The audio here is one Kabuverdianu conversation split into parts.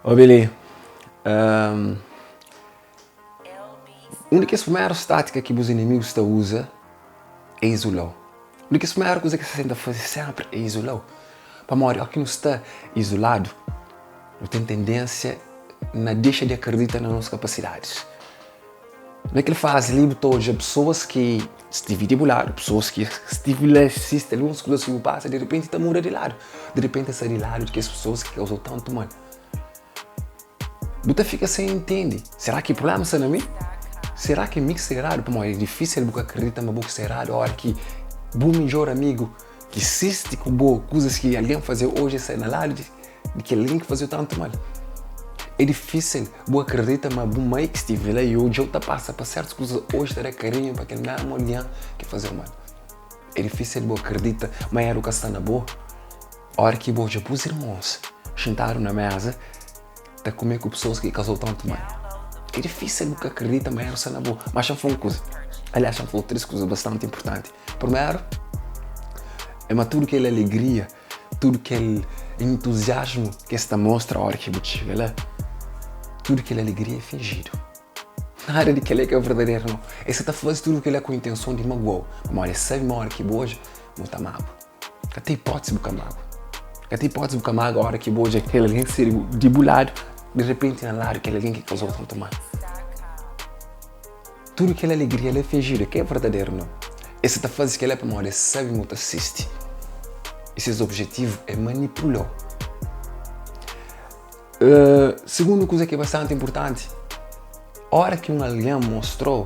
Obi li, un di kes primerus tátika ki bus inimigus ta uza é izula-u. Un di kes primeru kuza ki es ta tenta faze sénpri é izula-u. Pamodi óras ki nu sta izuladu, nu ten tendénsia na dexa di akredita na nos kapasidadis. Na kel fazi li bu ta odja pesoas ki stivi di bu ladu, pesoas ki stivi la sisti alguns kuzas ki bu pasa, di repenti ta muda di ladu, di repenti ta sta di ladu di kes pesoas ki kauzau tantu mal. Bu ta fika sen intende, sera ki prubléma sta na mi? Sera ki mi ki sta eradu? Pamodi é difísil bu ka kridita ma bu ki sta eradu óras ki bu midjór amigu ki sisti ku bo kuzas ki algen faze-u oji el sta na ladu di Di kel algen ki faze-u tantu mal. É difísil bu akredita ma bu mai ki stive la i odja-u ta pasa pa sértus kuzas oji ta da karinhu pa kel mésmu algen ki faze-u mal. É difísil bu akredita ma éru ka sta na bo óras ki bu odja bus irmons xintadu na méza ta kume ku pesoas ki kaza-u tantu mal. É difísil bu ka akredita ma éru sta na bo. Má xa-m fla un kuza, aliás xa-m fla-u três kuza bastanti inportanti. Primeru, é ma tudu kel alegria Tudu kel entuziasmu ki es ta mostra óras ki bu txiga la, tudu kel alegria é finjidu. Nada di kel-la é ka verdaderu, nau. Es sa ta faze tudu kel-la ku intenson di magua-u, pamodi es sabe ma óras ki bu odja, bu ta magua. Ka ten ipótisi bu ka magua. Ka ten ipótisi bu ka magua óras ki bu odja kel algen ki sta di bu ladu, di repenti na ladu kel algen ki kaza-u tantu mal. Tudu kel alegria la é finjidu, é ka é verdaderu nau. Es sa ta faze kel-la pamodi es sabe ma bu ta sisti i ses objetivu é manipula-u. Sugundu kuza ki é bastanti inpurtanti, óra ki un algen mostra-u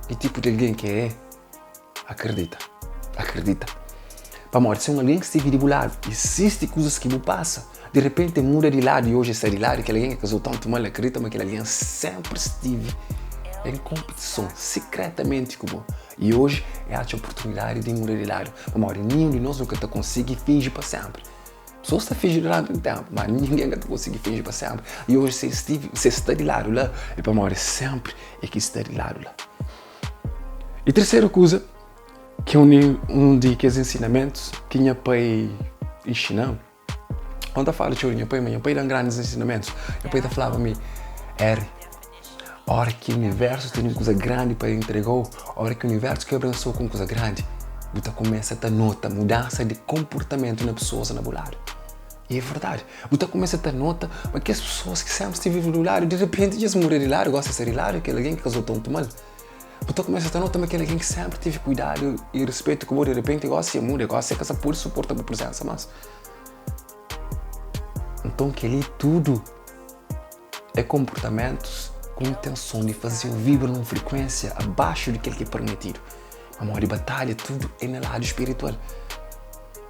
ki tipu di algen ki el é, Akredita, akredita. Pamodi si un algen ki stivi di bu ladu i sisti kuzas ki bu pasa, di repenti el muda di ladu i oji el sta di ladu di kel algen ki kazou tantu mal, akredita ma kel algen sénpri stivi en konpitison sikretamenti ku bo i oji el atxa oportunidadi di muda di ladu. Pamodi ninhun di nos nu ka ta konsigi finji pa sénpri. Pesoas ta finji duranti un ténpu, má ningen ka ta konsigi finji pa sénpri. I oji si el stivi, si el sta di ladu la, é pamodi sénpri el kis sta di ladu la. I terseru kuza, ki é un di kes ensinamentus ki nha pai inxina-m, N ta fala txeu di nha pai, ma nha pai da-m grandis ensinamentus. Nha pai ta flaba mi, Eri, óra ki universu tene un kuza grandi pa intrega-u, óra ki universu krê abensoa-u ku un kuza grandi, bu ta kumesa ta nota mudansa di konportamentu na pesoas na bu ladu. I é verdadi, bu ta kumesa ta nota ma kes pesoas ki sénpri stive di bu ladu, di repenti dja es muda di ladu, gósi es sta di ladu di kel algen ki kaza-u tantu mal. Bu ta kumesa ta nota ma kel algen ki sénpri tevi kuidadu i ruspetu ku bo, di repenti gósi dja muda, gósi el ka sa pode suporta bu prezénsa más. Nton kel-li tudu é konportamentus ku intenson di faze-u vibra na un frikuénsia abaxu di kel ki é permitidu. Pamodi batalha tudu é na ladu spiritual.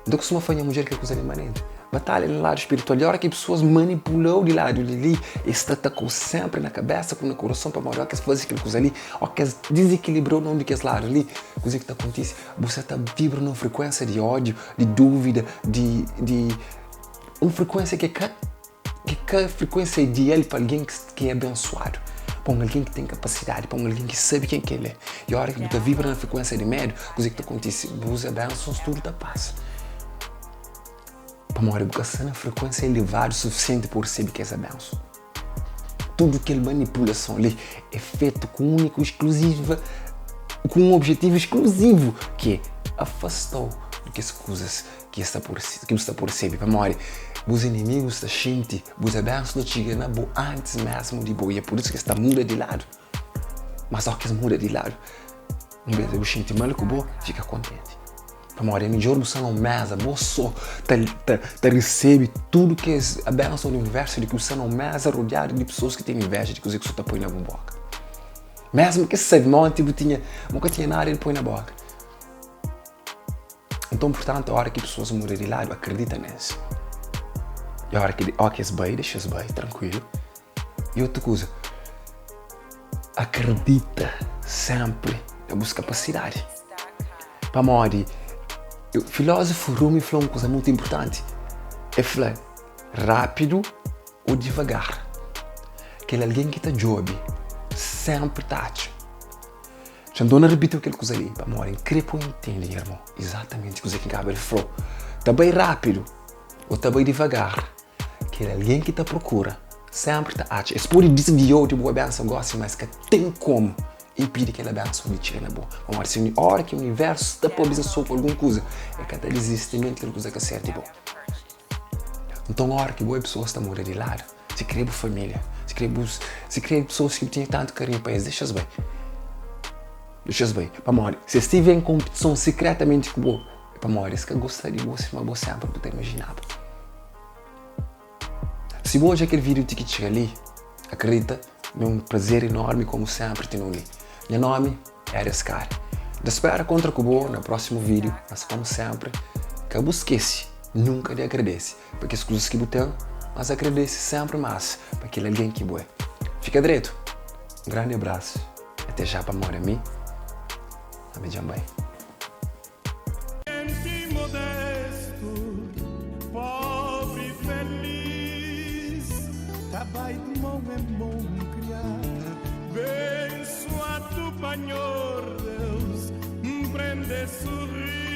N ta kustuma fla nha mudjer kel kuza li manenti. Batalha na ladu spiritual i ora ki pesoas manipula-u di ladu di li, es sta ta ku senpri na kabesa ku na kurason pamodi ora ki es faze kel kuza li, ora ki es dizikilibra-u na un di kes ladu li, kuze ki ta kontise? Bu sta ta vibra na un frikuensia di ódiu, di dúvida, di di un frikuensia ki ka Ki ka frikuensia ideal pa algen ki é abensuadu, pa un algen ki ten kapasidadi, pa un algen ki sabe ken ki el é. I óras ki bu ta vibra na frikuensia di medu, kuzê ki ta kontise? Bus abensons tudu ta pasa. Pamodi bu ka sta na frikuensia elevadu sufisienti pa bu resebe kes abenson. Tudu kel manipulason li é fetu ku úniku iskluziva, ku un objetivu iskluzivu, ki é afasta-u di kes kuzas ki es ta pode, ki bu sta pode sebe, pamodi bus inimigus ta xinti bus abensu ta txiga na bo antis mesmu di bo, i é pur isu ki es ta muda di ladu. Má só ki es muda di ladu, un bes bu xinti mal ku bo, fika kontenti, pamodi é midjór bu sta na un méza bo sô ta ta ta resebe tudu kes abensu di universu di ki bu sta na un méza rodiadu di pesoas ki ten inveja di kuzê ki bu sta ta poi na bu bóka. Mésmu ki es sabe ma onti bu tinha, bu ka tinha nada di poi na bóka. Nton, purtantu, óra ki pesoas muda di ladu, akredita nes. I óra ki, óra ki es bai, dexa es bai trankuilu. I otu kuza, akredita sénpri na bus kapasidadi. Pamodi filózofu Rumi fla un kuza mutu inpurtanti. El fla, Rápidu ô divagar, kel algen ki ta djobe sénpri ta atxa. Dja N torna ripiti-u kel kuza li, pamodi N krê pa bu intende, nha irmon, izatamenti kuzê ki N kaba di fla-u. Ta bai rápidu ô ta bai divagar, kel algen ki ta prokura. Sénpri ta atxa. Es pode disvia-u di bu benson gósi, má es ka ten kómu inpidi kel benson di txiga na bo. Pamodi si óra ki universu sta pa abensoa-u ku algun kuza, el ka ta dizisti timenti kel kuza ka ser di bo. Nton, óra ki bo é pesoas ta muda di ladu, si krê bu família, si krê bus, si krê pesoas ki bu tinha tantu karinhu pa es, dexa-s bai. Dexa-s bai. Pamodi si es tiver en konpitison sikretamenti ku bo, é pamodi es ka gosta di bo sima bo sénpri bu ta imajinaba. Si bu odja kel vídiu ti ki txiga li, akredita ma é un prazer enormi komu sénpri tene-u li. Nha nómi é Arias Kari. N ta spera kontra ku bo na prósimu vídiu, mas komu sénpri, ka bu skese nunka di agradese pa kes kuzas ki bu ten, mas agradese sénpri más pa kel algen ki bu é. Fika dretu! Un grandi abrasu até já pamodi ami, ami dja N bai. Gente modesto, pobre e feliz, Ta bai de mon em mon criá Bençoado pa Nhor Deus, N prende sorri.